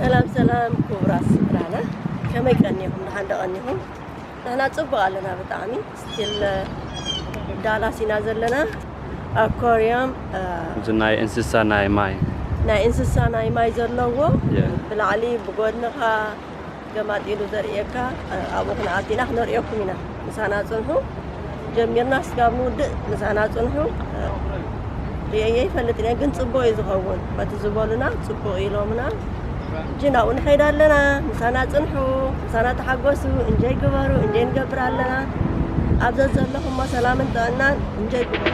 ሰላም ሰላም ክቡራት ስድራና፣ ከመይ ቀኒኹም? ደሓን ዶ ቀኒኹም? ንሕና ጽቡቕ ኣለና ብጣዕሚ። ስቲል ዳላስ ኢና ዘለና። ኣኮርያም፣ እ፣ እዚ ናይ እንስሳ ናይ ማይ። ናይ እንስሳ ናይ ማይ ዘለዎ፣ የ። ብላዕሊ ብጎድንኻ ገማጢሉ ዘርእየካ፣ እ፣ ኣብኡ ክንኣቱ ኢና፣ ክነርእየኩም ኢና። ምሳና ጽንሑ። ጀሚርና ስጋብ ንውድእ ምሳና ጽንሑ። ርእየዮ ይፈልጥን እየ፣ ግን ጽቡቕ እዩ ዝኸውን። በቲ ዝበሉና ጽቡቕ ኢሎምና። ሕጂ ናብኡ ንኸይድ ኣለና። ምሳና ጽንሑ፣ ምሳና ተሓጎሱ፣ እንጆይ ግበሩ፣ እንጆይ ንገብር ኣለና። ኣብ ዘዘለኹሞ ሰላምን ጥዕናን፣ እንጆይ ግበሩ።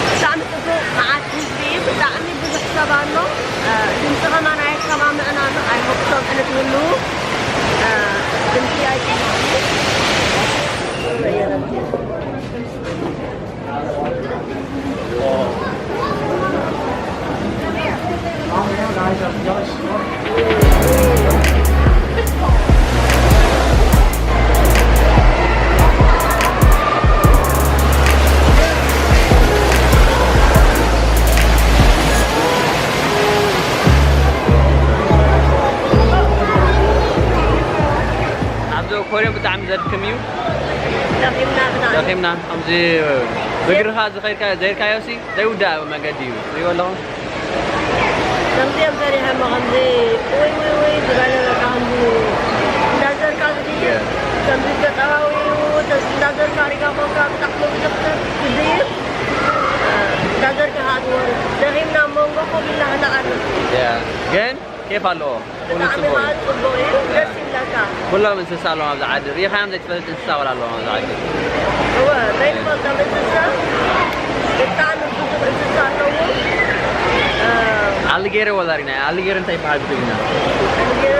ብጣዕሚ ጽቡቕ መዓት ህዝቢ፣ ብጣዕሚ ብዙሕ ሰብ ኣሎ። እ፣ ድምጺ ከማን ኣየሰማምዕን ኣሎ። ኣይ ሆፕ ከምኡ ንትህልዉ፣ እ፣ ድምጺ ኣይሰማዕን። ኣብዚ ኮርዮ ብጣዕሚ ዘድክም እዩ። ደኺምና ብጣዕሚ። ደኺምና። ከምዚ ብእግርኻ ዝኸድካ-፣ ዘይርካዮ ሲ ዘይውዳእ መገዲ እዩ። ትሪእዎ ኣለኹም? ከምዚ እዮም ሰሪሖሞ፣ ከምዚ ውይ ውይ ውይ ዝበለ በቃ ከምዚ እንዳዘርካ ዝድይብ፣ የ። ከምዚ ተጠዋዊኡ፣ ተስ-፣ እንዳዘርካ ሪጋ ኮንካ ብጣዕሚ ብዙሕ ሰብ ዝድይብ፣ እንዳዘርካ ከዓ ትወርድ። ደኺምና ኣብ መንጎ ኮፍ ኢልና ክነዕርፍ። የ። ግን ኬፍ ኣለዎ። ኩሉ ብጣዕሚ ጽቡቕ እዩ። ማለት ጽቡቕ እዩ። ደስ ይብለካ። ኩሎም እንስሳ ኣለዎም ኣብዚ ዓዲ። ርኢኻዮም ዘይትፈልጥ እንስሳ ወላ ኣለዎም ኣብዚ ዓዲ። እወ፣ ዘይትፈልጦም እንስሳ ብጣዕሚ ብዙሕ እንስሳ ኣለዉ። እ፣ ኣሊጌረ ወላ ርኢና። ኣሊጌረ እንታይ ይበሃል ብትግርኛ? ኣሊጌረ?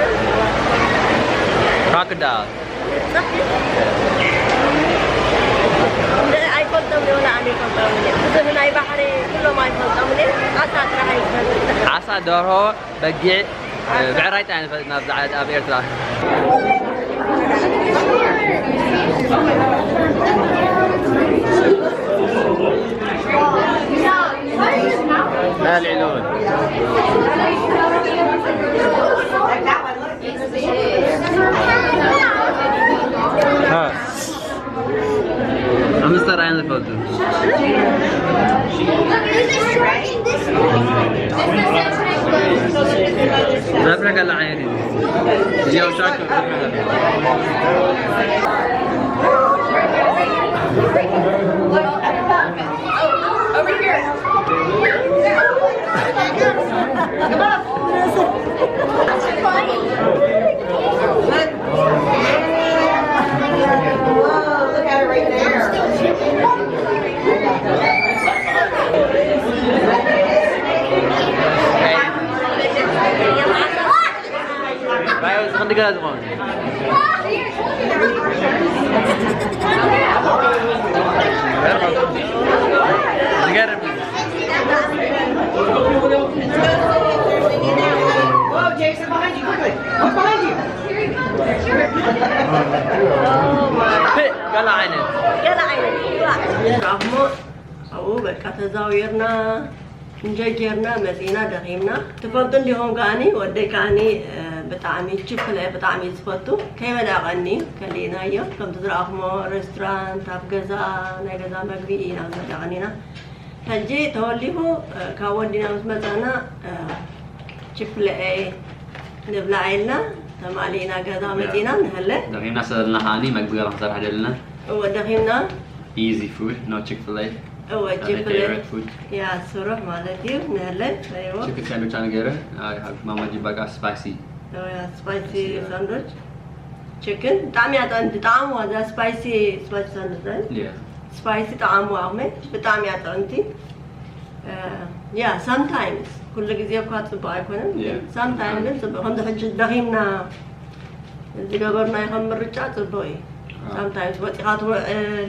ክሮኮዳይል። ጸሓይ? እንደ-፣ ኣይፈልጦም እየ፣ ወላ ኣነ ኣይፈልጦም እየ። ብዙሕ ናይ ባሕሪ ኩሎም ኣይፈልጦም እየ። ዓሳ ጥራሕ እየ ዝፈልጥ። ዓሳ፣ ደርሆ፣ በጊዕ፣ እ፣ ብዕራይ ጥራሕ ንፈልጥ ናብዛ ዓዲ ኣብ ኤርትራ። ኣልዒሉ። ሃ። ሓምስተር ኣይነ ዝፈልጡ። ዘፍረ ከላ ዓይነት እዩ። እዚያው ሻክ ዘፍረ ከላ። ራዮ፣ እዚ ክንዲ ገዛ ዝኸውን። ዝገርም። Whoa, Jason, behind you, quickly. Look behind you. ገለ ዓይነት። ገለ ዓይነት። እሞ ኣብኡ በቃ ተዛዊርና፣ እንጆይ ጌርና መጺና፣ ደኺምና። ትፈልጡ እንዲኹም ከኣኒ፣ ወደይ ከኣኒ፣ እ፣ ብጣዕሚ ቺፕለ ብጣዕሚ እዩ ዝፈቱ። ከይመዳቐኒ ከሊእናዮ። ከምቲ ዝረኣኹሞ ሬስቶራንት፣ ኣብ ገዛ፣ ናይ ገዛ መግቢ ኢና መዳቐኒና። ሕጂ ተወሊኹ፣ እ፣ ካብ ወዲና ምስ መጻና፣ እ፣ ቺፕለ ንብላዕ ኢልና፣ ተማሊእና ገዛ መጺና ንህለ። ደኺምና ስለ ዘለና ከኣኒ መግቢ ገለ ክንሰርሕ ደልና። እወ፣ ደኺምና። Easy food, no Chick-fil-A. እወ፣ ናተይ ቺፕለ። Favorite food። ያ፣ ስሩሕ ማለት እዩ፣ ንህለ፣ ኣይዎ። Chicken sandwich ኣነ ገይረ፣ I have ማማ ጂባጋ spicy። እወ፣ ያ፣ ስፓይሲ ሳንዶች። ቺክን፣ ብጣዕሚ እያ ጥዕምቲ፣ ጣዕምዋ፣ እዛ ስፓይሲ፣ ስፓይሲ ሳንዶች፣ right? Yeah። ስፓይሲ ጣዕምዋ፣ ኣሜ፣ ብጣዕሚ እያ ጥዕምቲ። እ፣ ያ፣ ሳምታይምስ፣ ኩሉ ግዜ እኳ ጽቡቕ ኣይኮነን፣ ግን ያ። ሳምታይም ግን ጽቡቕ። ከምዚ ሕጂ ደኺምና ዝገበርናዮ ከም ምርጫ ጽቡቕ እዩ። ኣዎ። ሳምታይምስ ወጺኻ ትውዕል፣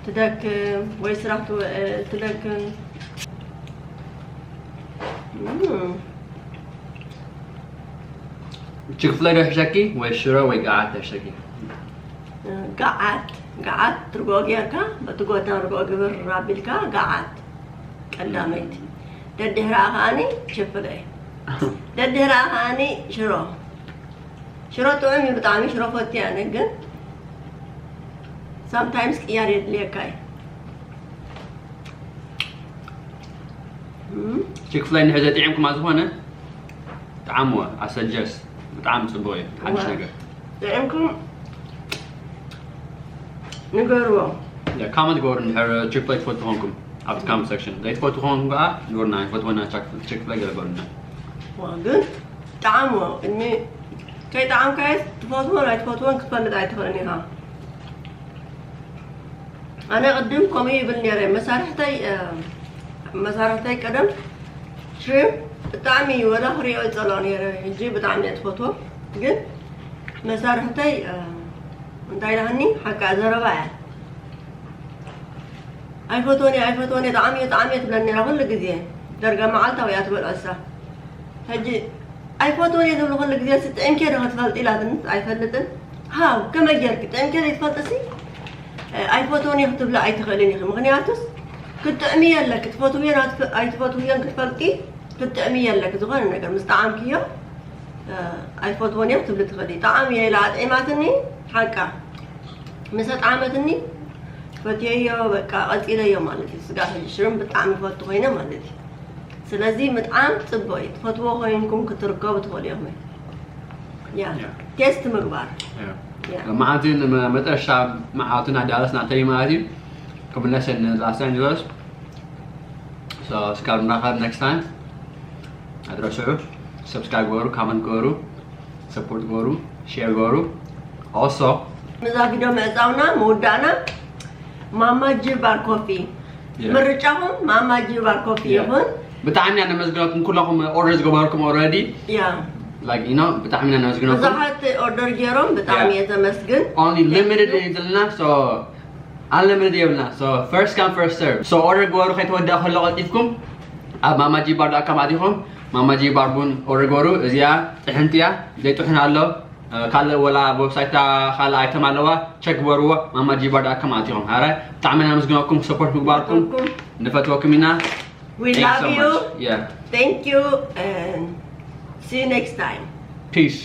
ትደክም ወይ ስራሕ ትውዕል ትደክም። እም፣ ችክፍለይ ዶ ይሕሸኪ ወይ ሽሮ ወይ ገዓት ይሕሸኪ? ገዓት፣ ገዓት ትርጎ ጌርካ፣ በቲ ጎታ ርጎ ግብር ኣቢልካ ገዓት ቀዳመይቲ። ደድሕራ ከኣኒ ችፍለይ። ደድሕራ ከኣኒ ሽሮ። ሽሮ ጥዑም እዩ ብጣዕሚ፣ ሽሮ ፈትየ ኣነ፣ ግን ሳምታይምስ ቅያር የድልየካ እዩ። እም፣ ችክፍለይ እንድሕር ዘጥዒምኩማ ዝኾነ ጣዕምዎ ኣሰጀስ ብጣዕሚ ፅቡቅ እዩ። ሓድሽ ዋው። ነገር ጥዕምኩም ንገርዎ። ካመንት ግበሩ እንድሕር ችክፍለይ ትፈቱ ኾንኩም ኣብቲ ካመንት ሴክሽን። ዘይትፈቱ ኾንኩም ከዓ ንገሩና፣ ይፈትወና ችክፍለይ ገለ በሉና። ዋ፣ ግን ጣዕምዎ ቅድሚ ከይጣዕምካዮስ ትፈትዎን ኣይትፈትዎን ክትፈልጥ ኣይትኽእልን ኢኻ። ኣነ ቅድም ከምኡ ይብል ነይረ። መሳርሕተይ እ፣ መሳርሕተይ ቀደም ሽሪምፕ ብጣዕሚ እዩ፣ ወላ ክሪኦ ይጸልኦ ነይረ። ሕጂ ብጣዕሚ እየ ትፈትዎ። ግን መሳርሕተይ እ፣ እንታይ ኢላኒ ሓቃ ዘረባ እያ። ኣይፈትዎን እየ፣ ኣይፈትዎን እየ፣ ጣዕሚ እዩ፣ ጣዕሚ እዩ ትብለኒ ነይራ ኩሉ ግዜ። ደርጋ መዓልታዊ እያ ትበልዖ እሳ። ሕጂ ኣይፈትዎን እየ ዝብሉ ኩሉ ግዜ፣ "እስኪ ጥዕምኪ ዶ ክትፈልጢ?" ኢላትኒ፣ ኣይፈልጥን። ሃው፣ ከመይ ጌርኪ? ጥዕምኪ ዘይትፈልጥሲ፣ እ፣ ኣይፈትዎን እየ ክትብሊ ኣይትኽእልን ኢኺ። ምኽንያቱስ፣ ክትጥዕምዮ ኣለኪ። ትፈትውዮን ኣትፈ-፣ ኣይትፈትውዮን ክትፈልጢ፣ ክትጥዕምዮ ኣለኪ። ዝኾነ ነገር ምስ ጠዓምክዮ፣ እ፣ ኣይፈትዎን እየ ክትብሊ ትኽእሊ። ጠዓም እየ ኢላ ኣጥዒማትኒ፣ ሓቃ። ምስ ኣጥዓመትኒ፣ ፈትየዮ፣ በቃ፣ ቀጺለዮ ማለት እዩ። ስጋ ሕጂ ሽርም ብጣዕሚ ይፈቱ ኮይነ ማለት እዩ። ስለዚ ምጥዓም ጽቡቅ እዩ። ትፈትዎ ኮይንኩም ክትርከቡ ትኽእሉ ኢኹም። ያ፣ ያ። ቴስት ምግባር። ያ። ያ። መዓልቲ ንመ-፣ መጠረሻ መዓልቲ እናዳለስና እንተይ ማለት እዩ። ክምለስ ን ላስ ኣንጀለስ። So፣ እስካብ ንራኸብ ኔክስት ታይም። ኣትረስዑ። ሰብስክራይብ ግበሩ፣ ካመንት ግበሩ፣ ሰፖርት ግበሩ፣ ሼር ግበሩ። Also፣ ነዛ ቪድዮ ምዕጻውና ምውዳእና ማማ ጂ ባር ኮፊ። Yeah። ምርጫኹም ማማ ጂ ባር ኮፊ Yeah። ይኹን። ብጣዕሚ ኢና ነመስግነኩም ኩለኹም ኦርደር ዝገበርኩም ኦልሬዲ። ያ። Like፣ you know፣ ብጣዕሚ ኢና ነመስግነኩም። ብዙሓት ኦርደር ገይሮም ብጣዕሚ Yeah። እየ ዘመስግን። Only limited እዩ ዘለና። So፣ unlimited የብልና። So፣ first come, first serve። So፣ ኦርደር ግበሩ፣ ከይተወደኣ ከሎ ቀልጢፍኩም ኣብ ማማ ጂ ባር ዳት ኮም ኣቲኹም ማማ ጂ ባር ቡን ኦርደር ግበሩ። እዚኣ ጥሕንቲ እያ፣ ዘይጥሑን ኣሎ። ካልእ ወላ ኣብ ዌብሳይታ ካልእ ኣይተም ኣለዋ፣ ቸክ ግበርዎ። ማማ ጂ ባር ዳት ኮም ኣቲኹም። ኣረ፣ ብጣዕሚ ኢና ነመስግነኩም፣ ሰፖርት ምግባርኩም። ንፈትወኩም። ንፈትወኩም ኢና። We Thanks love so you. much. Yeah. Thank you and see you next time. Peace.